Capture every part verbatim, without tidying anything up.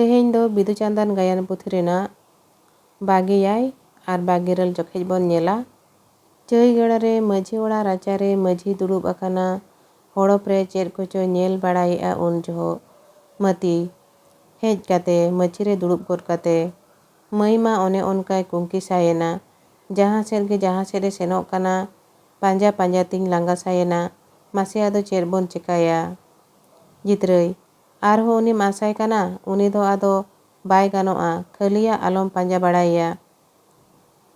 ᱛᱮᱦᱮᱧ ᱫᱚ ᱵᱤᱫᱩ ᱪᱟᱸᱫᱟᱱ ᱜᱟᱭᱟᱱ ᱯᱩᱛᱷᱤ ᱨᱮᱱᱟᱜ ᱵᱟᱜᱮ ᱮᱭᱟᱭ ᱟᱨ ᱵᱟᱜᱮ ᱤᱨᱟᱹᱞ ᱡᱚᱠᱷᱮᱡ ᱵᱚᱱ ᱧᱮᱞᱟ᱾ ᱪᱟᱹᱭ ᱜᱟᱲᱟ ᱨᱮ ᱢᱟᱹᱡᱷᱤ ᱚᱲᱟᱜ ᱨᱟᱪᱟ ᱨᱮ ᱢᱟᱹᱡᱷᱤ ᱫᱩᱲᱩᱵ ᱟᱠᱟᱱᱟ᱾ ᱦᱚᱲᱚᱯ ᱨᱮ ᱪᱮᱫ ᱠᱚᱪᱚ ᱧᱮᱞ ᱵᱟᱲᱟᱭᱮᱫᱼᱟ ᱩᱱ ᱡᱚᱦᱚᱜ᱾ ᱢᱟᱹᱛᱤ ᱦᱮᱡ ᱠᱟᱛᱮ ᱢᱟᱹᱪᱤ ᱨᱮ ᱫᱩᱲᱩᱵ ᱜᱚᱫ ᱠᱟᱛᱮ ᱢᱟᱹᱭ ᱢᱟ ᱚᱱᱮ ᱚᱱᱠᱟᱭ ᱠᱩᱝᱠᱤ ᱥᱟᱭᱮᱱᱟ᱾ ᱡᱟᱦᱟᱸ ᱥᱮᱫ ᱜᱮ ᱡᱟᱦᱟᱸ ᱥᱮᱫ ᱮ ᱥᱮᱱᱚᱜ ᱠᱟᱱᱟ, ᱯᱟᱸᱡᱟ ᱯᱟᱸᱡᱟ ᱛᱤᱧ ᱞᱟᱸᱜᱟ ᱥᱟᱭᱮᱱᱟ᱾ ᱢᱟᱥᱮ ᱟᱫᱚ ᱪᱮᱫ ᱵᱚᱱ ᱪᱮᱠᱟᱭᱟ? ᱡᱤᱛᱨᱟᱹᱭ, ᱟᱨᱦᱚᱸ ᱩᱱᱤᱢ ᱟᱥᱟᱭ ᱠᱟᱱᱟ? ᱩᱱᱤ ᱫᱚ ᱟᱫᱚ ᱵᱟᱭ ᱜᱟᱱᱚᱜᱼᱟ, ᱠᱷᱟᱹᱞᱤᱭᱟᱜ ᱟᱞᱚᱢ ᱯᱟᱸᱡᱟ ᱵᱟᱲᱟᱭᱮᱭᱟ᱾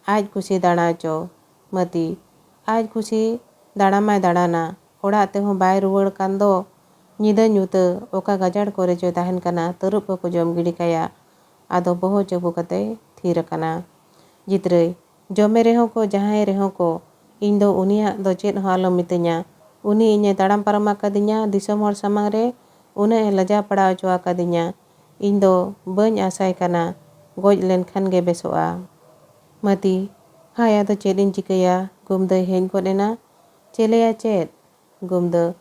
ᱟᱡ ᱠᱩᱥᱤ ᱫᱟᱬᱟ ᱦᱚᱪᱚ᱾ ᱢᱟᱹᱛᱤ, ᱟᱡ ᱠᱩᱥᱤ ᱫᱟᱬᱟ ᱢᱟᱭ ᱫᱟᱬᱟᱱᱟ, ᱚᱲᱟᱜ ᱛᱮᱦᱚᱸ ᱵᱟᱭ ᱨᱩᱣᱟᱹᱲ ᱠᱟᱱ ᱫᱚ᱾ ᱧᱤᱫᱟᱹ ᱧᱩᱛᱟᱹ ᱚᱠᱟ ᱜᱟᱡᱟᱲ ᱠᱚᱨᱮ ᱪᱚᱭ ᱛᱟᱦᱮᱱ ᱠᱟᱱᱟ, ᱛᱟᱹᱨᱩᱵ ᱠᱚᱠᱚ ᱡᱚᱢ ᱜᱤᱰᱤ ᱠᱟᱭᱟ᱾ ᱟᱫᱚ ᱵᱚᱦᱚᱜ ᱪᱟᱹᱵᱩ ᱠᱟᱛᱮᱭ ᱛᱷᱤᱨ ᱟᱠᱟᱱᱟ᱾ ᱡᱤᱛᱨᱟᱹᱭ, ᱡᱚᱢᱮ ᱨᱮᱦᱚᱸ ᱠᱚ, ᱡᱟᱦᱟᱸᱭ ᱨᱮᱦᱚᱸ ᱠᱚ, ᱤᱧ ᱫᱚ ᱩᱱᱤᱭᱟᱜ ᱫᱚ ᱪᱮᱫ ᱦᱚᱸ ᱟᱞᱚᱢ ᱢᱤᱛᱟᱹᱧᱟ᱾ ᱩᱱᱤ ᱤᱧᱮ ᱛᱟᱲᱟᱢ ᱯᱟᱨᱚᱢ ᱟᱠᱟᱫᱤᱧᱟ, ᱫᱤᱥᱚᱢ ᱦᱚᱲ ᱥᱟᱢᱟᱝ ᱨᱮ ᱩᱱᱟᱹᱜ ᱮ ᱞᱟᱡᱟᱣ ᱯᱟᱲᱟᱣ ᱦᱚᱪᱚ ᱟᱠᱟᱫᱤᱧᱟ᱾ ᱤᱧ ᱫᱚ ᱵᱟᱹᱧ ᱟᱥᱟᱭ ᱠᱟᱱᱟ, ᱜᱚᱡ ᱞᱮᱱᱠᱷᱟᱱ ᱜᱮ ᱵᱮᱥᱚᱜᱼᱟ᱾ ᱢᱟᱹᱛᱤ, ᱦᱟᱭ, ᱟᱫᱚ ᱪᱮᱫ ᱤᱧ ᱪᱤᱠᱟᱹᱭᱟ? ᱜᱩᱢᱫᱟᱹᱭ ᱦᱮᱡ ᱜᱚᱫ ᱮᱱᱟ᱾ ᱪᱮᱞᱮᱭᱟ ᱪᱮᱫ? ᱜᱩᱢᱫᱟᱹ,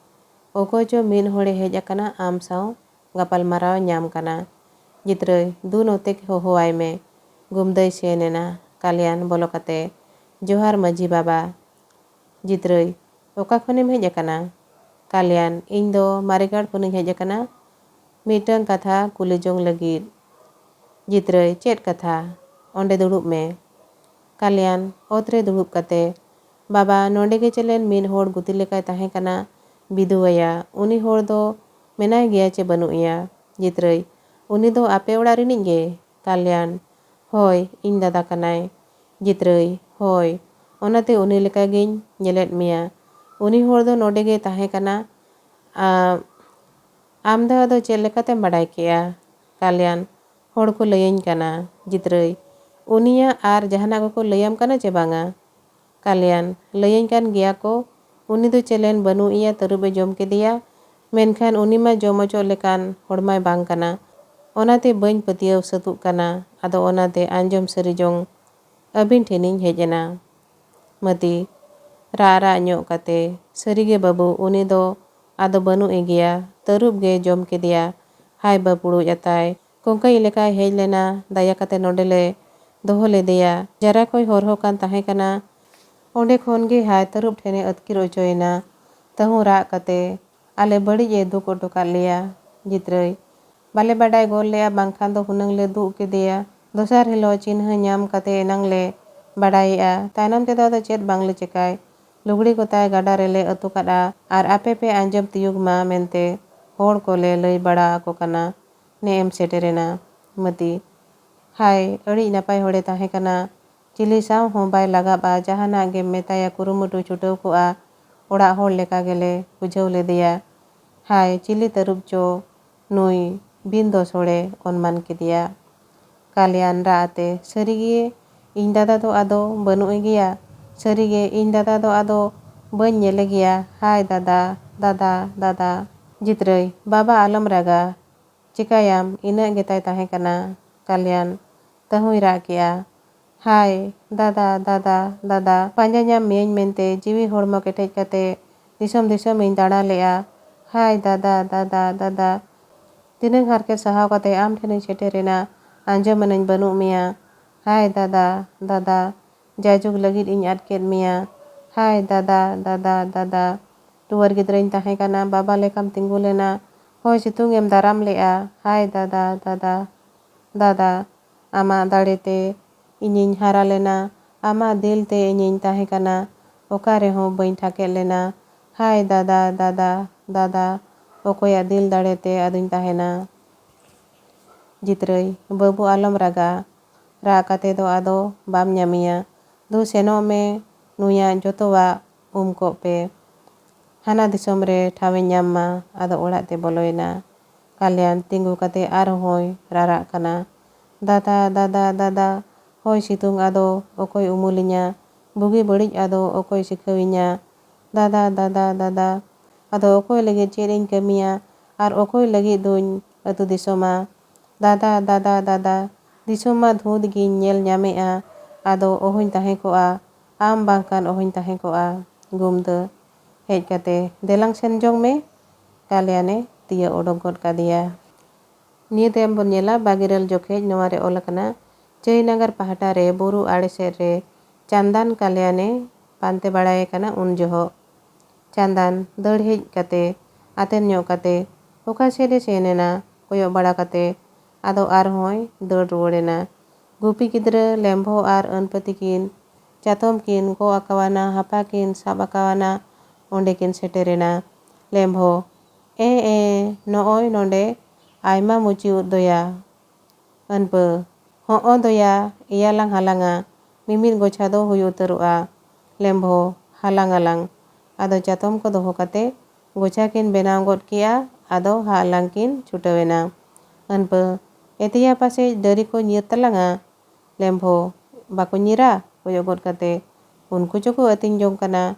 ᱚᱠᱚᱭ ᱪᱚ ᱢᱤᱫ ᱦᱚᱲᱮ ᱦᱮᱡ ᱟᱠᱟᱱᱟ, ᱟᱢ ᱥᱟᱶ ᱜᱟᱯᱟᱞ ᱢᱟᱨᱟᱣ ᱧᱟᱢ ᱠᱟᱱᱟ᱾ ᱡᱤᱛᱨᱟᱹᱭ, ᱫᱩ ᱱᱚᱛᱮ ᱦᱚᱦᱚᱣᱟᱭ ᱢᱮ᱾ ᱜᱩᱢᱫᱟᱹᱭ ᱥᱮᱱ ᱮᱱᱟ᱾ ᱠᱟᱞᱭᱟᱱ ᱵᱚᱞᱚ ᱠᱟᱛᱮ, ᱡᱚᱦᱟᱨ ᱢᱟᱹᱡᱷᱤ ᱵᱟᱵᱟ᱾ ᱡᱤᱛᱨᱟᱹᱭ, ᱚᱠᱟ ᱠᱷᱚᱱᱮᱢ ᱦᱮᱡ ᱟᱠᱟᱱᱟ? ᱠᱟᱞᱭᱟᱱ, ᱤᱧ ᱫᱚ ᱢᱟᱨᱮᱜᱟᱲ ᱠᱷᱚᱱᱤᱧ ᱦᱮᱡ ᱟᱠᱟᱱᱟ᱾ ᱢᱤᱫᱴᱟᱝ ᱠᱟᱛᱷᱟ ᱠᱩᱞᱤ ᱡᱚᱝ ᱞᱟᱹᱜᱤᱫ᱾ ᱡᱤᱛᱨᱟᱹᱭ, ᱪᱮᱫ ᱠᱟᱛᱷᱟ? ᱚᱸᱰᱮ ᱫᱩᱲᱩᱵ ᱢᱮ᱾ ᱠᱟᱞᱭᱟᱱ, ᱚᱛ ᱨᱮ ᱫᱩᱲᱩᱵ ᱠᱟᱛᱮ, ᱵᱟᱵᱟ, ᱱᱚᱸᱰᱮ ᱜᱮ ᱪᱮᱞᱮᱱ ᱢᱤᱫ ᱦᱚᱲ ᱜᱩᱛᱤ ᱞᱮᱠᱟᱭ ᱛᱟᱦᱮᱸ ᱠᱟᱱᱟ, ᱵᱤᱫᱩ ᱟᱭᱟ᱾ ᱩᱱᱤ ᱦᱚᱲ ᱫᱚ ᱢᱮᱱᱟᱭ ᱜᱮᱭᱟ ᱪᱮ ᱵᱟᱹᱱᱩᱜ ᱮᱭᱟ? ᱡᱤᱛᱨᱟᱹᱭ, ᱩᱱᱤ ᱫᱚ ᱟᱯᱮ ᱚᱲᱟᱜ ᱨᱤᱱᱤᱡ ᱜᱮ? ᱠᱟᱞᱭᱟᱱ, ᱦᱳᱭ, ᱤᱧ ᱫᱟᱫᱟ ᱠᱟᱱᱟᱭ᱾ ᱡᱤᱛᱨᱟᱹᱭ, ᱦᱳᱭ, ᱚᱱᱟᱛᱮ ᱩᱱᱤ ᱞᱮᱠᱟ ᱜᱤᱧ ᱧᱮᱞᱮᱫ ᱢᱮᱭᱟ᱾ ᱩᱱᱤ ᱦᱚᱲ ᱫᱚ ᱱᱚᱰᱮ ᱜᱮ ᱛᱟᱦᱮᱸ ᱠᱟᱱᱟ᱾ ᱟ-, ᱟᱢ ᱫᱚ ᱟᱫᱚ ᱪᱮᱫ ᱞᱮᱠᱟᱛᱮᱢ ᱵᱟᱰᱟᱭ ᱠᱮᱜᱼᱟ? ᱠᱟᱞᱭᱟᱱ, ᱦᱚᱲ ᱠᱚ ᱞᱟᱹᱭᱟᱹᱧ ᱠᱟᱱᱟ᱾ ᱡᱤᱛᱨᱟᱹᱭ, ᱩᱱᱤᱭᱟᱜ ᱟᱨ ᱡᱟᱦᱟᱱᱟᱜ ᱠᱚᱠᱚ ᱞᱟᱹᱭᱟᱢ ᱠᱟᱱᱟ ᱪᱮ ᱵᱟᱝᱟ? ᱠᱟᱞᱭᱟᱱ, ᱞᱟᱹᱭᱟᱹᱧ ᱠᱟᱱ ᱜᱮᱭᱟ ᱠᱚ, ᱩᱱᱤ ᱫᱚ ᱪᱮᱞᱮᱱ ᱵᱟᱹᱱᱩᱜ ᱮᱭᱟ, ᱛᱟᱹᱨᱩᱵ ᱮ ᱡᱚᱢ ᱠᱮᱫᱮᱭᱟ᱾ ᱢᱮᱱᱠᱷᱟᱱ ᱩᱱᱤ ᱢᱟ ᱡᱚᱢ ᱚᱪᱚᱜ ᱞᱮᱠᱟᱱ ᱦᱚᱲ ᱢᱟᱭ ᱵᱟᱝ ᱠᱟᱱᱟ᱾ ᱚᱱᱟᱛᱮ ᱵᱟᱹᱧ ᱯᱟᱹᱛᱭᱟᱹᱣ ᱥᱟᱹᱛᱩᱜ ᱠᱟᱱᱟ᱾ ᱟᱫᱚ ᱚᱱᱟᱛᱮ ᱟᱸᱡᱚᱢ ᱥᱟᱹᱨᱤ ᱡᱚᱝ ᱟᱹᱵᱤᱱ ᱴᱷᱮᱱᱤᱧ ᱦᱮᱡ ᱮᱱᱟ᱾ ᱢᱟᱹᱛᱤ, ᱨᱟᱜ ᱨᱟᱜ ᱧᱚᱜ ᱠᱟᱛᱮ, ᱥᱟᱹᱨᱤᱜᱮ ᱵᱟᱹᱵᱩ, ᱩᱱᱤ ᱫᱚ ᱟᱫᱚ ᱵᱟᱹᱱᱩᱜ ᱮ ᱜᱮᱭᱟ, ᱛᱟᱹᱨᱩᱵ ᱜᱮ ᱡᱚᱢ ᱠᱮᱫᱮᱭᱟ᱾ ᱦᱟᱭ ᱵᱟᱹᱯᱩᱲᱩᱡ ᱟᱛᱟᱭ, ᱠᱚᱝᱠᱟᱭᱤᱡ ᱞᱮᱠᱟᱭ ᱦᱮᱡ ᱞᱮᱱᱟ, ᱫᱟᱭᱟ ᱠᱟᱛᱮ ᱱᱚᱰᱮ ᱞᱮ ᱫᱚᱦᱚ ᱞᱮᱫᱮᱭᱟ᱾ ᱡᱟᱨᱟ ᱠᱚᱭ ᱦᱚᱨᱦᱚ ᱠᱟᱱ ᱛᱟᱦᱮᱸ ᱠᱟᱱᱟ᱾ ᱚᱸᱰᱮ ᱠᱷᱚᱱ ᱜᱮ ᱦᱟᱭ ᱛᱟᱹᱨᱩᱵ ᱴᱷᱮᱱᱮ ᱟᱹᱛᱠᱤᱨ ᱚᱪᱚᱭᱮᱱᱟ᱾ ᱛᱟᱹᱦᱩ ᱨᱟᱜ ᱠᱟᱛᱮ, "ᱟᱞᱮ ᱵᱟᱹᱲᱤᱡ ᱮ ᱫᱩᱜ ᱚᱴᱚ ᱠᱟᱫ ᱞᱮᱭᱟ, ᱡᱤᱛᱨᱟᱹᱭ᱾ ᱵᱟᱞᱮ ᱵᱟᱰᱟᱭ ᱜᱚᱫ ᱞᱮᱜᱼᱟ, ᱵᱟᱝᱠᱷᱟᱱ ᱫᱚ ᱦᱩᱱᱟᱹᱝ ᱞᱮ ᱫᱩᱜ ᱠᱮᱫᱮᱭᱟ᱾ ᱫᱚᱥᱟᱨ ᱦᱤᱞᱳᱜ ᱪᱤᱱᱦᱟᱹ ᱧᱟᱢ ᱠᱟᱛᱮ ᱮᱱᱟᱝ ᱞᱮ ᱵᱟᱰᱟᱭᱮᱜᱼᱟ, ᱛᱟᱭᱱᱚᱢ ᱛᱮᱫᱚ ᱟᱫᱚ ᱪᱮᱫ ᱵᱟᱝᱞᱮ ᱪᱮᱠᱟᱭ᱾ ᱞᱩᱜᱽᱲᱤ ᱠᱚᱛᱟᱭ ᱜᱟᱰᱟ ᱨᱮᱞᱮ ᱟᱹᱛᱩ ᱠᱟᱫᱼᱟ, ᱟᱨ ᱟᱯᱮ ᱯᱮ ᱟᱸᱡᱚᱢ ᱛᱤᱭᱩᱜᱽ ᱢᱟ ᱢᱮᱱᱛᱮ ᱦᱚᱲ ᱠᱚᱞᱮ ᱞᱟᱹᱭ ᱵᱟᱲᱟ ᱟᱠᱚ ᱠᱟᱱᱟ᱾ ᱱᱮᱜᱼᱮᱢ ᱥᱮᱴᱮᱨᱮᱱᱟ, ᱢᱟᱹᱛᱤ᱾ ᱦᱟᱭ, ᱟᱹᱰᱤ ᱱᱟᱯᱟᱭ ᱦᱚᱲᱮ ᱛᱟᱦᱮᱸ ᱠᱟᱱᱟ᱾ ᱪᱤᱞᱤ ᱥᱟᱶ ᱦᱚᱸ ᱵᱟᱭ ᱞᱟᱜᱟᱵᱼᱟ, ᱡᱟᱦᱟᱱᱟᱜ ᱜᱮᱢ ᱢᱮᱛᱟᱭᱟ ᱠᱩᱨᱩᱢᱩᱴᱩ ᱪᱷᱩᱴᱟᱹᱣ ᱠᱚᱜᱼᱟ᱾ ᱚᱲᱟᱜ ᱦᱚᱲ ᱞᱮᱠᱟ ᱜᱮᱞᱮ ᱵᱩᱡᱷᱟᱹᱣ ᱞᱮᱫᱮᱭᱟ᱾ ᱦᱟᱭ, ᱪᱤᱞᱤ ᱛᱟᱹᱨᱩᱵ ᱪᱚ ᱱᱩᱭ ᱵᱤᱱ ᱫᱚᱥ ᱦᱚᱲᱮ ᱚᱱᱢᱟᱱ ᱠᱮᱫᱮᱭᱟ᱾ ᱠᱟᱞᱭᱟᱱ ᱨᱟᱜ ᱟᱛᱮ, "ᱥᱟᱹᱨᱤᱜᱮ ᱤᱧ ᱫᱟᱫᱟ ᱫᱚ ᱟᱫᱚ ᱵᱟᱹᱱᱩᱜ ᱮ ᱜᱮᱭᱟ᱾ ᱥᱟᱹᱨᱤᱜᱮ ᱤᱧ ᱫᱟᱫᱟ ᱫᱚ ᱟᱫᱚ ᱵᱟᱹᱧ ᱧᱮᱞᱮ ᱜᱮᱭᱟ᱾ ᱦᱟᱭ ᱫᱟᱫᱟ, ᱫᱟᱫᱟ, ᱫᱟᱫᱟ᱾ ᱡᱤᱛᱨᱟᱹᱭ, ᱵᱟᱵᱟ ᱟᱞᱚᱢ ᱨᱟᱜᱟ᱾ ᱪᱤᱠᱟᱹᱭᱟᱢ, ᱤᱱᱟᱹᱜ ᱜᱮᱛᱟᱭ ᱛᱟᱦᱮᱸ ᱠᱟᱱᱟ ᱠᱟᱞᱭᱟᱱ᱾ ᱛᱟᱹᱦᱩᱭ ᱨᱟᱜ ᱠᱮᱜᱼᱟ, ᱦᱟᱭ, ᱫᱟᱫᱟ, ᱫᱟᱫᱟ, ᱫᱟᱫᱟ, ᱯᱟᱸᱡᱟ ᱧᱟᱢ ᱢᱤᱭᱟᱹᱧ ᱢᱮᱱᱛᱮ ᱡᱤᱣᱤ ᱦᱚᱲᱢᱚ ᱠᱮᱴᱮᱡ ᱠᱟᱛᱮ ᱫᱤᱥᱚᱢ ᱫᱤᱥᱚᱢ ᱤᱧ ᱫᱟᱬᱟ ᱞᱮᱜᱼᱟ᱾ ᱦᱟᱭ, ᱫᱟᱫᱟ, ᱫᱟᱫᱟ, ᱫᱟᱫᱟ, ᱛᱤᱱᱟᱹᱝ ᱦᱟᱨᱠᱮᱛ ᱥᱟᱦᱟᱣ ᱠᱟᱛᱮ ᱟᱢ ᱴᱷᱮᱱᱤᱧ ᱥᱮᱴᱮᱨᱮᱱᱟ, ᱟᱸᱡᱚᱢᱟᱹᱱᱟᱹᱧ ᱵᱟᱹᱱᱩᱜ ᱢᱮᱭᱟ᱾ ᱦᱟᱭ, ᱫᱟᱫᱟ, ᱫᱟᱫᱟ, ᱡᱟᱭᱡᱩᱜᱽ ᱞᱟᱹᱜᱤᱫ ᱤᱧ ᱟᱫ ᱠᱮᱫ ᱢᱮᱭᱟ᱾ ᱦᱟᱭ, ᱫᱟᱫᱟ, ᱫᱟᱫᱟ, ᱫᱟᱫᱟ, ᱴᱩᱣᱟᱹᱨ ᱜᱤᱫᱽᱨᱟᱹᱧ ᱛᱟᱦᱮᱸ ᱠᱟᱱᱟ, ᱵᱟᱵᱟ ᱞᱮᱠᱟᱢ ᱛᱤᱸᱜᱩ ᱞᱮᱱᱟ, ᱦᱚᱭ ᱥᱤᱛᱩᱝ ᱮᱢ ᱫᱟᱨᱟᱢ ᱞᱮᱜᱼᱟ᱾ ᱦᱟᱭ, ᱫᱟᱫᱟ, ᱫᱟᱫᱟ, ᱫᱟᱫᱟ, ᱟᱢᱟᱜ ᱫᱟᱲᱮ ᱛᱮ ᱤᱧᱤᱧ ᱦᱟᱨᱟ ᱞᱮᱱᱟ, ᱟᱢᱟᱜ ᱫᱤᱞ ᱛᱮ ᱤᱧᱤᱧ ᱛᱟᱦᱮᱸ ᱠᱟᱱᱟ, ᱚᱠᱟ ᱨᱮᱦᱚᱸ ᱵᱟᱹᱧ ᱴᱷᱟᱠᱮᱫ ᱞᱮᱱᱟ᱾ ᱦᱟᱭ, ᱫᱟᱫᱟ, ᱫᱟᱫᱟ, ᱫᱟᱫᱟ, ᱚᱠᱚᱭᱟᱜ ᱫᱤᱞ ᱫᱟᱲᱮ ᱛᱮ ᱟᱫᱚᱧ ᱛᱟᱦᱮᱱᱟ?" ᱡᱤᱛᱨᱟᱹᱭ, ᱵᱟᱹᱵᱩ ᱟᱞᱚᱢ ᱨᱟᱜᱟ, ᱨᱟᱜ ᱠᱟᱛᱮ ᱫᱚ ᱟᱫᱚ ᱵᱟᱢ ᱧᱟᱢᱮᱭᱟ᱾ ᱫᱩ ᱥᱮᱱᱚᱜ ᱢᱮ, ᱱᱩᱭᱟᱜ ᱡᱚᱛᱚᱣᱟᱜ ᱩᱢ ᱠᱚᱜ ᱯᱮ᱾ ᱦᱟᱱᱟ ᱫᱤᱥᱚᱢ ᱨᱮ ᱴᱷᱟᱶᱮ ᱧᱟᱢ ᱢᱟ, ᱟᱫᱚ ᱚᱲᱟᱜ ᱛᱮ ᱵᱚᱞᱚᱭᱮᱱᱟ᱾ ᱠᱟᱞᱭᱟᱱ ᱛᱤᱸᱜᱩ ᱠᱟᱛᱮ ᱟᱨᱦᱚᱸᱭ ᱨᱟᱨᱟᱜ ᱠᱟᱱᱟ, ᱫᱟᱫᱟ, ᱫᱟᱫᱟ, ᱫᱟᱫᱟ, ᱦᱚᱭ ᱥᱤᱛᱩᱝ ᱟᱫᱚ ᱚᱠᱚᱭ ᱩᱢᱩᱞᱤᱧᱟ? ᱵᱩᱜᱤ ᱵᱟᱹᱲᱤᱡ ᱟᱫᱚ ᱚᱠᱚᱭ ᱥᱤᱠᱷᱟᱹᱣᱤᱧᱟ? ᱫᱟᱫᱟ, ᱫᱟᱫᱟ, ᱫᱟᱫᱟ, ᱟᱫᱚ ᱚᱠᱚᱭ ᱞᱟᱹᱜᱤᱫ ᱪᱮᱫ ᱤᱧ ᱠᱟᱹᱢᱤᱭᱟ? ᱟᱨ ᱚᱠᱚᱭ ᱞᱟᱹᱜᱤᱫ ᱫᱩᱧ ᱟᱹᱛᱩ ᱫᱤᱥᱚᱢᱟ? ᱫᱟᱫᱟ, ᱫᱟᱫᱟ, ᱫᱟᱫᱟ, ᱫᱤᱥᱚᱢ ᱢᱟ ᱫᱷᱩᱸᱛ ᱜᱤᱧ ᱧᱮᱞ ᱧᱟᱢᱮᱜᱼᱟ᱾ ᱟᱫᱚ ᱚᱦᱚᱧ ᱛᱟᱦᱮᱸ ᱠᱚᱜᱼᱟ, ᱟᱢ ᱵᱟᱝᱠᱷᱟᱱ ᱚᱦᱚᱧ ᱛᱟᱦᱮᱸ ᱠᱚᱜᱼᱟ᱾ ᱜᱩᱢᱫᱟᱹ ᱦᱮᱡ ᱠᱟᱛᱮ, ᱫᱮᱞᱟᱝ ᱥᱮᱱ ᱡᱚᱝ ᱢᱮ᱾ ᱠᱟᱞᱭᱟᱱᱮ ᱛᱤᱭᱟᱹ ᱚᱰᱚᱠ ᱜᱚᱫ ᱠᱟᱫᱮᱭᱟ᱾ ᱱᱤᱭᱟᱹ ᱛᱟᱭᱚᱢ ᱵᱚᱱ ᱧᱮᱞᱟ ᱵᱟᱜᱤᱨᱟᱹᱞ ᱡᱚᱠᱷᱮᱡ ᱱᱚᱣᱟ ᱨᱮ ᱚᱞ ᱟᱠᱟᱱᱟ, ᱪᱟᱹᱭᱱᱟᱜᱟᱨ ᱯᱟᱦᱴᱟ ᱨᱮ ᱵᱩᱨᱩ ᱟᱲᱮ ᱥᱮᱫ ᱨᱮ ᱪᱟᱸᱫᱟᱱ ᱠᱟᱞᱭᱟᱱᱮ ᱯᱟᱱᱛᱮ ᱵᱟᱲᱟᱭᱮ ᱠᱟᱱᱟ ᱩᱱ ᱡᱚᱦᱚᱜ᱾ ᱪᱟᱸᱫᱟᱱ ᱫᱟᱹᱲ ᱦᱮᱡ ᱠᱟᱛᱮ, ᱟᱛᱮᱱ ᱧᱚᱜ ᱠᱟᱛᱮ, ᱚᱠᱟ ᱥᱮᱫ ᱮ ᱥᱮᱱ ᱮᱱᱟ ᱠᱚᱭᱚᱜ ᱵᱟᱲᱟ ᱠᱟᱛᱮ, ᱟᱫᱚ ᱟᱨᱦᱚᱸᱭ ᱫᱟᱹᱲ ᱨᱩᱣᱟᱹᱲ ᱮᱱᱟ᱾ ᱜᱩᱯᱤ ᱜᱤᱫᱽᱨᱟᱹ ᱞᱮᱢᱵᱷᱚ ᱟᱨ ᱟᱹᱱᱯᱟᱹᱛᱤ ᱠᱤᱱ ᱪᱟᱛᱚᱢ ᱠᱤᱱ ᱜᱚᱜ ᱟᱠᱟᱣᱟᱱᱟ, ᱦᱟᱯᱟ ᱠᱤᱱ ᱥᱟᱵ ᱟᱠᱟᱣᱟᱱᱟ, ᱚᱸᱰᱮ ᱠᱤᱱ ᱥᱮᱴᱮᱨ ᱮᱱᱟ᱾ ᱞᱮᱢᱵᱷᱚ, ᱮ ᱮ, ᱱᱚᱜᱼᱚᱭ ᱱᱚᱸᱰᱮ ᱟᱭᱢᱟ ᱢᱩᱪᱤ ᱩᱫ ᱫᱚᱭᱟ᱾ ᱟᱹᱱᱯᱟᱹ, ᱦᱚᱸᱜᱼᱚ ᱫᱚᱭᱟ, ᱮᱭᱟᱞᱟᱝ ᱦᱟᱞᱟᱝᱟ, ᱢᱤᱢᱤᱫ ᱜᱚᱪᱷᱟ ᱫᱚ ᱦᱩᱭ ᱩᱛᱟᱹᱨᱚᱜᱼᱟ᱾ ᱞᱮᱢᱵᱷᱚ, ᱦᱟᱞᱟᱝ ᱟᱞᱟᱝ᱾ ᱟᱫᱚ ᱪᱟᱛᱚᱢ ᱠᱚ ᱫᱚᱦᱚ ᱠᱟᱛᱮ ᱜᱚᱪᱷᱟ ᱠᱤᱱ ᱵᱮᱱᱟᱣ ᱜᱚᱫ ᱠᱮᱜᱼᱟ, ᱟᱫᱚ ᱦᱟᱞᱟᱝ ᱠᱤᱱ ᱪᱷᱩᱴᱟᱹᱣ ᱮᱱᱟ᱾ ᱟᱹᱱᱯᱟᱹ, ᱮᱛᱮᱭᱟ ᱯᱟᱥᱮᱡ ᱰᱟᱹᱨᱤ ᱠᱚ ᱧᱤᱨ ᱛᱟᱞᱟᱝᱟ᱾ ᱞᱮᱢᱵᱷᱚ, ᱵᱟᱠᱚ ᱧᱤᱨᱟ? ᱠᱚᱭᱚᱜ ᱜᱚᱫ ᱠᱟᱛᱮ, ᱩᱱᱠᱩ ᱪᱚᱠᱚ ᱟᱹᱛᱤᱧ ᱡᱚᱝ ᱠᱟᱱᱟ᱾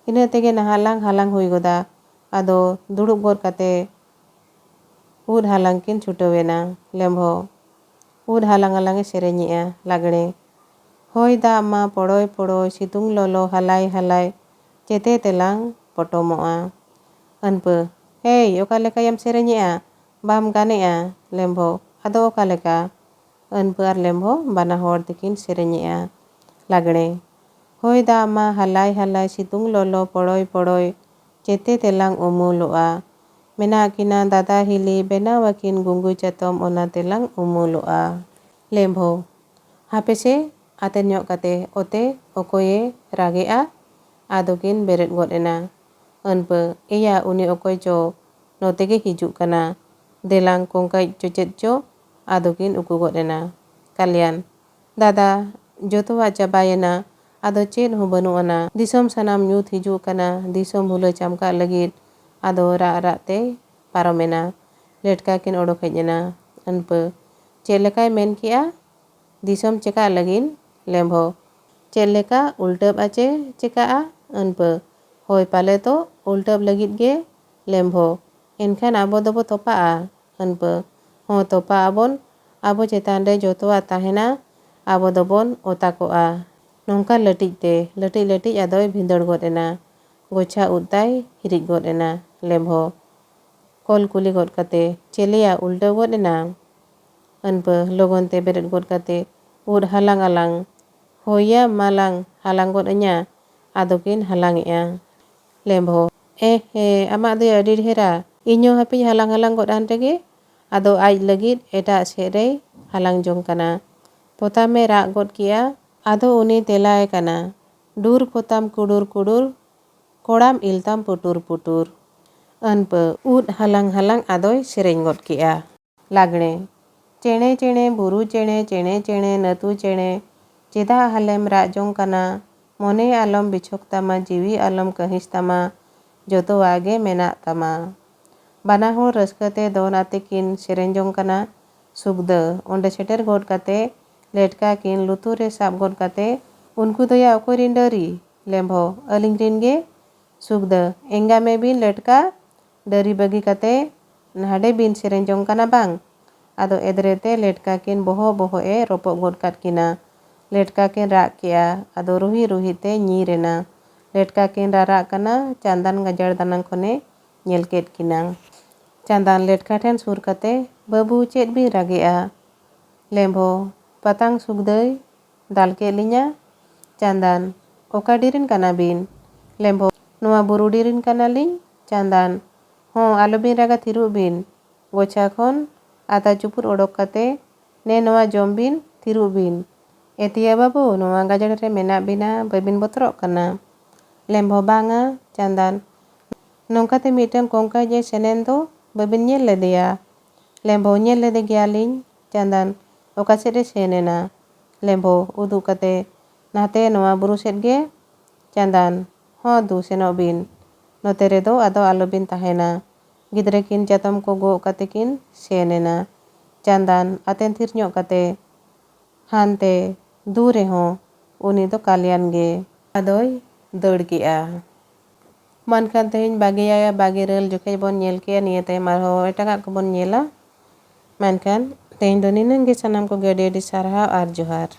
ᱤᱱᱟᱹ ᱛᱮᱜᱮ ᱱᱟᱦᱟᱜ ᱞᱟᱝ ᱦᱟᱞᱟᱝ ᱦᱩᱭ ᱜᱚᱫᱟ᱾ ᱟᱫᱚ ᱫᱩᱲᱩᱵ ᱜᱚᱫ ᱠᱟᱛᱮ ᱩᱫ ᱦᱟᱞᱟᱝ ᱠᱤᱱ ᱪᱷᱩᱴᱟᱹᱣ ᱮᱱᱟ᱾ ᱞᱮᱢᱵᱷᱚ ᱩᱫ ᱦᱟᱞᱟᱝ ᱟᱞᱟᱝ ᱮ ᱥᱮᱨᱮᱧᱮᱜᱼᱟ ᱞᱟᱜᱽᱬᱮ᱾ ᱦᱚᱭ ᱫᱟᱜ ᱢᱟ ᱯᱚᱲᱚᱭ ᱯᱚᱲᱚᱭ, ᱥᱤᱛᱩᱝ ᱞᱚᱞᱚ ᱦᱟᱞᱟᱭ ᱦᱟᱞᱟᱭ, ᱪᱮᱛᱮ ᱛᱮᱞᱟᱝ ᱯᱚᱴᱚᱢᱚᱜᱼᱟ᱾ ᱟᱹᱱᱯᱟᱹ, ᱦᱮᱭ, ᱚᱠᱟ ᱞᱮᱠᱟᱭᱟᱢ ᱥᱮᱨᱮᱧᱮᱜᱼᱟ? ᱵᱟᱢ ᱜᱟᱱᱮᱜᱼᱟ᱾ ᱞᱮᱢᱵᱷᱚ, ᱟᱫᱚ ᱚᱠᱟ ᱞᱮᱠᱟ? ᱟᱹᱱᱯᱟᱹ ᱟᱨ ᱞᱮᱢᱵᱷᱚ ᱵᱟᱱᱟ ᱦᱚᱲ ᱛᱮᱠᱤᱱ ᱥᱮᱨᱮᱧᱮᱜᱼᱟ ᱞᱟᱜᱽᱬᱮ᱾ ᱦᱚᱭ ᱫᱟᱜ ᱢᱟ ᱦᱟᱞᱟᱭ ᱦᱟᱞᱟᱭ, ᱥᱤᱛᱩᱝ ᱞᱚᱞᱚ ᱯᱚᱲᱚᱭ ᱯᱚᱲᱚᱭ, ᱪᱮᱛᱮ ᱛᱮᱞᱟᱝ ᱩᱢᱩᱞᱚᱜᱼᱟ᱾ ᱢᱮᱱᱟᱜ ᱠᱤᱱᱟ ᱫᱟᱫᱟ ᱦᱤᱞᱤ, ᱵᱮᱱᱟᱣ ᱟᱹᱠᱤᱱ ᱜᱩᱝᱜᱩ ᱪᱟᱛᱚᱢ, ᱚᱱᱟ ᱛᱮᱞᱟᱝ ᱩᱢᱩᱞᱚᱜᱼᱟ᱾ ᱞᱮᱢᱵᱷᱚ, ᱦᱟᱯᱮᱥᱮ, ᱟᱛᱮᱱ ᱧᱚᱜ ᱠᱟᱛᱮ ᱚᱛᱮ ᱚᱠᱚᱭᱮ ᱨᱟᱜᱮᱜᱼᱟ? ᱟᱫᱚ ᱠᱤᱱ ᱵᱮᱨᱮᱫ ᱜᱚᱫ ᱮᱱᱟ᱾ ᱟᱹᱱᱯᱟᱹ, ᱮᱭᱟ, ᱩᱱᱤ ᱚᱠᱚᱭ ᱪᱚ ᱱᱚᱛᱮ ᱜᱮ ᱦᱤᱡᱩᱜ ᱠᱟᱱᱟ᱾ ᱫᱮᱞᱟᱝ ᱠᱚᱝᱠᱟᱭᱤᱡ ᱪᱚ ᱪᱮᱫ ᱪᱚ, ᱟᱫᱚ ᱠᱤᱱ ᱩᱠᱩ ᱜᱚᱫ ᱮᱱᱟ᱾ ᱠᱟᱞᱭᱟᱱ, ᱫᱟᱫᱟ, ᱡᱚᱛᱚᱣᱟᱜ ᱪᱟᱵᱟᱭᱮᱱᱟ, ᱟᱫᱚ ᱪᱮᱫ ᱦᱚᱸ ᱵᱟᱹᱱᱩᱜ ᱟᱱᱟ᱾ ᱫᱤᱥᱚᱢ ᱥᱟᱱᱟᱢ ᱧᱩᱛ ᱦᱤᱡᱩᱜ ᱠᱟᱱᱟ, ᱫᱤᱥᱚᱢ ᱦᱩᱞᱟᱹ ᱪᱟᱢᱠᱟᱜ ᱞᱟᱹᱜᱤᱫ᱾ ᱟᱫᱚ ᱨᱟᱜ ᱨᱟᱜ ᱛᱮᱭ ᱯᱟᱨᱚᱢ ᱮᱱᱟ᱾ ᱞᱮᱴᱠᱟ ᱠᱤᱱ ᱚᱰᱚᱠ ᱦᱮᱡ ᱮᱱᱟ᱾ ᱟᱹᱱᱯᱟᱹ, ᱪᱮᱫ ᱞᱮᱠᱟᱭ ᱢᱮᱱ ᱠᱮᱜᱼᱟ? ᱫᱤᱥᱚᱢ ᱪᱮᱠᱟᱜ ᱞᱟᱹᱜᱤᱫ? ᱞᱮᱢᱵᱷᱚ, ᱪᱮᱫ ᱞᱮᱠᱟ ᱩᱞᱴᱟᱹᱵ ᱟᱪᱮ ᱪᱮᱠᱟᱜᱼᱟ? ᱟᱹᱱᱯᱟᱹ, ᱦᱳᱭ ᱯᱟᱞᱮ ᱛᱚ ᱩᱞᱴᱟᱹᱵ ᱞᱟᱹᱜᱤᱫ ᱜᱮ᱾ ᱞᱮᱢᱵᱷᱚ, ᱮᱱᱠᱷᱟᱱ ᱟᱵᱚ ᱫᱚᱵᱚ ᱛᱚᱯᱟᱜᱼᱟ᱾ ᱟᱹᱱᱯᱟᱹ, ᱦᱚᱸ ᱛᱚᱯᱟᱜ ᱟᱵᱚᱱ, ᱟᱵᱚ ᱪᱮᱛᱟᱱ ᱨᱮ ᱡᱚᱛᱚᱣᱟᱜ ᱛᱟᱦᱮᱱᱟ, ᱟᱵᱚ ᱫᱚᱵᱚᱱ ᱚᱛᱟ ᱠᱚᱜᱼᱟ᱾ ᱱᱚᱝᱠᱟ ᱞᱟᱹᱴᱤᱡ ᱛᱮ, ᱞᱟᱹᱴᱤᱡ ᱞᱟᱹᱴᱤᱡ ᱟᱫᱚᱭ ᱵᱷᱤᱸᱫᱟᱹᱲ ᱜᱚᱫ ᱮᱱᱟ᱾ ᱜᱚᱪᱷᱟ ᱩᱫ ᱛᱟᱭ ᱦᱤᱨᱤᱡ ᱜᱚᱫ ᱮᱱᱟ᱾ ᱞᱮᱢᱵᱷᱚ, ᱚᱞ ᱠᱩᱞᱤ ᱜᱚᱫ ᱠᱟᱛᱮ, ᱪᱮᱞᱮᱭᱟ ᱩᱞᱴᱟᱹᱣ ᱜᱚᱫ ᱮᱱᱟᱢ? ᱟᱹᱱᱯᱟᱹ ᱞᱚᱜᱚᱱ ᱛᱮ ᱵᱮᱨᱮᱫ ᱜᱚᱫ ᱠᱟᱛᱮ, ᱩᱫ ᱦᱟᱞᱟᱝ ᱟᱞᱟᱝ, ᱦᱳᱭ ᱭᱟ ᱢᱟᱞᱟᱝ ᱦᱟᱞᱟᱝ ᱜᱚᱫ ᱟᱹᱧᱟ, ᱟᱫᱚ ᱠᱤᱱ ᱦᱟᱞᱟᱝ ᱮᱜᱼᱟ᱾ ᱞᱮᱢᱵᱷᱚ, ᱮ ᱦᱮ, ᱟᱢᱟᱜ ᱫᱚᱭᱟ ᱟᱹᱰᱤ ᱰᱷᱮᱨᱟ, ᱤᱧ ᱦᱚᱸ ᱦᱟᱯᱮᱧ ᱦᱟᱞᱟᱝ ᱦᱟᱞᱟᱝ ᱜᱚᱫ ᱟᱱ ᱨᱮᱜᱮ᱾ ᱟᱫᱚ ᱟᱡ ᱞᱟᱹᱜᱤᱫ ᱮᱴᱟᱜ ᱥᱮᱫ ᱨᱮᱭ ᱦᱟᱞᱟᱝ ᱡᱚᱝ ᱠᱟᱱᱟ᱾ ᱯᱚᱛᱟᱢᱮ ᱨᱟᱜ ᱜᱚᱫ ᱠᱮᱜᱼᱟ᱾ ᱟᱫᱚ ᱩᱱᱤ ᱛᱮᱞᱟᱭ ᱠᱟᱱᱟ, ᱰᱩᱨ ᱯᱚᱛᱟᱢ ᱠᱩᱰᱩᱨ ᱠᱩᱰᱩᱨ, ᱠᱚᱲᱟᱢ ᱤᱞᱛᱟᱢ ᱯᱩᱴᱩᱨ ᱯᱩᱴᱩᱨ᱾ ᱟᱹᱱᱯᱟᱹ ᱩᱫ ᱦᱟᱞᱟᱝ ᱦᱟᱞᱟᱝ ᱟᱫᱚᱭ ᱥᱮᱨᱮᱧ ᱜᱚᱫ ᱠᱮᱜᱼᱟ᱾ ᱞᱟᱜᱽᱬᱮ᱾ ᱪᱮᱬᱮ ᱪᱮᱬᱮ ᱵᱩᱨᱩ ᱪᱮᱬᱮ, ᱪᱮᱬᱮ ᱪᱮᱬᱮ ᱱᱟᱹᱛᱩ ᱪᱮᱬᱮ, ᱪᱮᱫᱟᱜ ᱦᱟᱞᱮᱢ ᱨᱟᱜ ᱡᱚᱝ ᱠᱟᱱᱟ? ᱢᱚᱱᱮ ᱟᱞᱚᱢ ᱵᱤᱪᱷᱚᱠ ᱛᱟᱢᱟ, ᱡᱤᱣᱤ ᱟᱞᱚᱢ ᱠᱟᱹᱦᱤᱥ ᱛᱟᱢᱟ, ᱡᱚᱛᱚᱣᱟᱜ ᱜᱮ ᱢᱮᱱᱟᱜ ᱛᱟᱢᱟ᱾ ᱵᱟᱱᱟ ᱦᱚᱲ ᱨᱟᱹᱥᱠᱟᱹ ᱛᱮ ᱫᱚᱱ ᱟᱛᱮ ᱠᱤᱱ ᱥᱮᱨᱮᱧ ᱡᱚᱝ ᱠᱟᱱᱟ᱾ ᱥᱩᱠᱫᱟᱹ᱾ ᱚᱸᱰᱮ ᱥᱮᱴᱮᱨ ᱜᱚᱫ ᱠᱟᱛᱮ ᱞᱮᱴᱠᱟ ᱠᱤᱱ ᱞᱩᱛᱩᱨ ᱨᱮ ᱥᱟᱵ ᱜᱚᱫ ᱠᱟᱛᱮ, ᱩᱱᱠᱩ ᱫᱚᱭᱟ ᱚᱠᱚᱭ ᱨᱤᱱ ᱰᱟᱹᱨᱤ? ᱞᱮᱢᱵᱷᱚ᱾ ᱟᱹᱞᱤᱧ ᱨᱤᱱ ᱜᱮ᱾ ᱥᱩᱠᱫᱟᱹ᱾ ᱮᱸᱜᱟ ᱢᱮ ᱵᱤᱱ ᱞᱮᱴᱠᱟ, ᱰᱟᱹᱨᱤ ᱵᱟᱹᱜᱤ ᱠᱟᱛᱮ ᱱᱟᱦᱟᱰᱮ ᱵᱤᱱ ᱥᱮᱨᱮᱧ ᱡᱚᱝ ᱠᱟᱱᱟ ᱵᱟᱝ? ᱟᱫᱚ ᱮᱫᱽᱨᱮ ᱛᱮ ᱞᱮᱴᱠᱟ ᱠᱤᱱ ᱵᱚᱦᱚᱜ ᱵᱚᱦᱚᱜ ᱮ ᱨᱚᱯᱚᱜ ᱜᱚᱫ ᱠᱟᱫ ᱠᱤᱱᱟ᱾ ᱞᱮᱴᱠᱟ ᱠᱤᱱ ᱨᱟᱜ ᱠᱮᱜᱼᱟ᱾ ᱟᱫᱚ ᱨᱩᱦᱤᱫ ᱨᱩᱦᱤᱫ ᱛᱮ ᱧᱤᱨ ᱮᱱᱟ᱾ ᱞᱮᱴᱠᱟ ᱠᱤᱱ ᱨᱟᱨᱟᱜ ᱠᱟᱱᱟ᱾ ᱪᱟᱸᱫᱟᱱ ᱜᱟᱡᱟᱲ ᱫᱟᱱᱟᱝ ᱠᱷᱚᱱᱮ ᱧᱮᱞ ᱠᱮᱫ ᱠᱤᱱᱟ᱾ ᱪᱟᱸᱫᱟᱱ ᱞᱮᱴᱠᱟ ᱴᱷᱮᱱ ᱥᱩᱨ ᱠᱟᱛᱮ, ᱵᱟᱹᱵᱩ, ᱪᱮᱫ ᱵᱤᱱ ᱨᱟᱜᱮᱜᱼᱟ? ᱞᱮᱢᱵᱷᱚ᱾ ᱯᱟᱛᱟᱝ ᱥᱩᱠᱫᱟᱹᱭ ᱫᱟᱞ ᱠᱮᱫ ᱞᱤᱧᱟ᱾ ᱪᱟᱸᱫᱟᱱ᱾ ᱚᱠᱟ ᱰᱤᱨᱤᱱ ᱠᱟᱱᱟ ᱵᱤᱱ? ᱞᱮᱢᱵᱷᱚ᱾ ᱱᱚᱣᱟ ᱵᱩᱨᱩ ᱰᱤᱨᱤᱱ ᱠᱟᱱᱟᱞᱤᱧ᱾ ᱪᱟᱸᱫᱟᱱ᱾ ᱦᱚᱸ, ᱟᱞᱚᱵᱤᱱ ᱨᱟᱜᱟ, ᱛᱷᱤᱨᱚᱜ ᱵᱤᱱ᱾ ᱜᱚᱪᱷᱟ ᱠᱷᱚᱱ ᱟᱛᱟ ᱪᱩᱯᱩᱫ ᱚᱰᱚᱠ ᱠᱟᱛᱮ, ᱱᱮ, ᱱᱚᱣᱟ ᱡᱚᱢ ᱵᱤᱱ, ᱛᱷᱤᱨᱚᱜ ᱵᱤᱱ᱾ ᱮᱛᱮᱭᱟ ᱵᱟᱹᱵᱩ, ᱱᱚᱣᱟ ᱜᱟᱡᱟᱲ ᱨᱮ ᱢᱮᱱᱟᱜ ᱵᱤᱱᱟ, ᱵᱟᱹᱵᱤᱱ ᱵᱚᱛᱚᱨᱚᱜ ᱠᱟᱱᱟ? ᱞᱮᱢᱵᱷᱚ᱾ ᱵᱟᱝᱟ᱾ ᱪᱟᱸᱫᱟᱱ᱾ ᱱᱚᱝᱠᱟᱛᱮ ᱢᱤᱫᱴᱟᱝ ᱠᱚᱝᱠᱟᱭᱤᱡ ᱮ ᱥᱮᱱᱮᱱ ᱫᱚ, ᱵᱟᱹᱵᱤᱱ ᱧᱮᱞ ᱞᱮᱫᱮᱭᱟ? ᱞᱮᱢᱵᱷᱚ᱾ ᱧᱮᱞ ᱞᱮᱫᱮ ᱜᱮᱭᱟᱞᱤᱧ᱾ ᱪᱟᱸᱫᱟᱱ᱾ ᱚᱠᱟ ᱥᱮᱫ ᱮ ᱥᱮᱱ ᱮᱱᱟ? ᱞᱮᱢᱵᱷᱚ᱾ ᱩᱫᱩᱜ ᱠᱟᱛᱮ, ᱱᱟᱛᱮ ᱱᱚᱣᱟ ᱵᱩᱨᱩ ᱥᱮᱫ ᱜᱮ᱾ ᱪᱟᱸᱫᱟᱱ᱾ ᱦᱚᱸ ᱫᱩ, ᱥᱮᱱᱚᱜ ᱵᱤᱱ᱾ ᱱᱚᱛᱮ ᱨᱮᱫᱚ ᱟᱫᱚ ᱟᱞᱚᱵᱤᱱ ᱛᱟᱦᱮᱱᱟ᱾ ᱜᱤᱫᱽᱨᱟᱹ ᱠᱤᱱ ᱪᱟᱛᱚᱢ ᱠᱚ ᱜᱚᱜ ᱠᱟᱛᱮ ᱠᱤᱱ ᱥᱮᱱ ᱮᱱᱟ᱾ ᱪᱟᱸᱫᱟᱱ᱾ ᱟᱛᱮᱱ ᱛᱷᱤᱨ ᱧᱚᱜ ᱠᱟᱛᱮ, ᱦᱟᱱᱛᱮ ᱫᱩ ᱨᱮᱦᱚᱸ ᱩᱱᱤ ᱫᱚ ᱠᱟᱞᱭᱟᱱ ᱜᱮ᱾ ᱟᱫᱚᱭ ᱫᱟᱹᱲ ᱠᱮᱜᱼᱟ᱾ ᱢᱟ ᱮᱱᱠᱷᱟᱱ ᱛᱮᱦᱮᱧ ᱵᱟᱜᱮ ᱟᱭᱟ ᱵᱟᱜᱮ ᱤᱨᱟᱹᱞ ᱡᱚᱠᱷᱮᱡ ᱵᱚᱱ ᱧᱮᱞ ᱠᱮᱜᱼᱟ, ᱱᱤᱭᱟᱹ ᱛᱟᱭᱚᱢ ᱟᱨᱦᱚᱸ ᱮᱴᱟᱜᱟᱜ ᱠᱚᱵᱚᱱ ᱧᱮᱞᱟ᱾ ᱢᱟ ᱮᱱᱠᱷᱟᱱ ᱛᱮᱦᱮᱧ ᱫᱚ ᱱᱤᱱᱟᱹᱝ ᱜᱮ, ᱥᱟᱱᱟᱢ ᱠᱚᱜᱮ ᱟᱹᱰᱤ ᱟᱹᱰᱤ ᱥᱟᱨᱦᱟᱣ ᱟᱨ ᱡᱚᱦᱟᱨ᱾